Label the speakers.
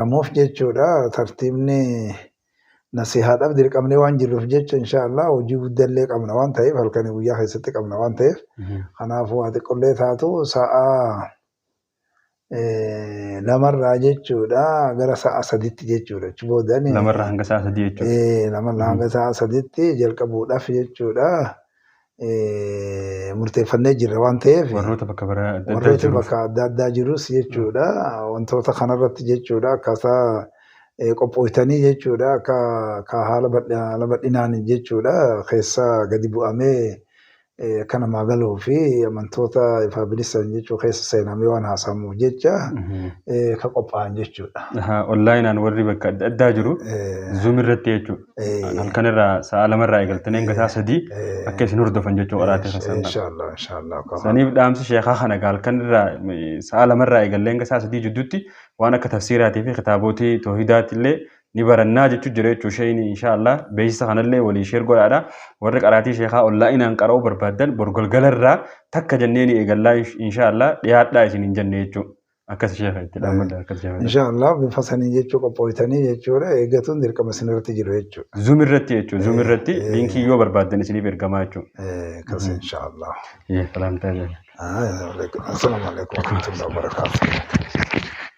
Speaker 1: Amoof jechuudha tartiibni nasihaadhaaf dirqamnee waan jirruuf jecha insha Allah hojii guddallee qabna waan ta'eef halkanii guyyaa keessatti qabna waan ta'eef kanaafuu waa xiqqollee taatu sa'aa lamarraa jechuudha gara sa'a saditti jechuudha achi boodan
Speaker 2: Lamarraa hanga sa'a sadii jechuudha.
Speaker 1: Lamarraa hanga sa'a saditti jalqabuudhaaf jechuudha murteeffannee jirra waan ta'eef
Speaker 2: Warroota bakka bara adda addaa
Speaker 1: warroota
Speaker 2: jiruuf.
Speaker 1: bakka adda addaa jirus jechuudha wantoota kanarratti jechuudha akkaataa qophooytanii jechuudha akka akka haala haala bal'inaan jechuudha keessa gadi bu'amee akka namaa galuu fi amantoota ifaa bilisan jechuu keessa seenamee waan haasamuuf jecha ka qophaa'an jechuudha.
Speaker 2: Onlaayinaan warri bakka adda addaa jiru Zoom irratti jechuudha. Halkan irraa sa'a lamarraa eegaltanii hanga sa'a sadii akka isin hordofan jechuudha qoraatee keessan.
Speaker 1: Inshaallah inshaallah.
Speaker 2: Saniif dhaamsi sheekaa kana egaa halkan irraa sa'a lamarraa eegallee hanga sa'a sadii jidduutti waan akka tafsiiraatii fi kitaabotii toohidaatti illee ni barannaa jechuu jira jechuu sheeyni inshaallah beeksisa kanallee walii sheer godhaadha. Warri qaraatii sheekaa onlaayinaan qara'uu barbaaddan bor galgalarraa takka jennee ni eegallaa inshaallah dhiyaadhaa isin hin jenne jechuu. Akkas sheekha itti dhaammadha akkas sheekha.
Speaker 1: Inshaallah bifa sanii jechuu qophooytanii jechuudha eeggatuun dirqama isin irratti jiru jechuudha.
Speaker 2: Zoom irratti jechuudha. Zoom irratti liinkii yoo barbaaddan isiniif ergamaa jechuudha.
Speaker 1: Akkas inshaallah.
Speaker 2: Salaamtaa jechuudha.
Speaker 1: Assalaamu alaikum warahmatullahi wabarakatuh.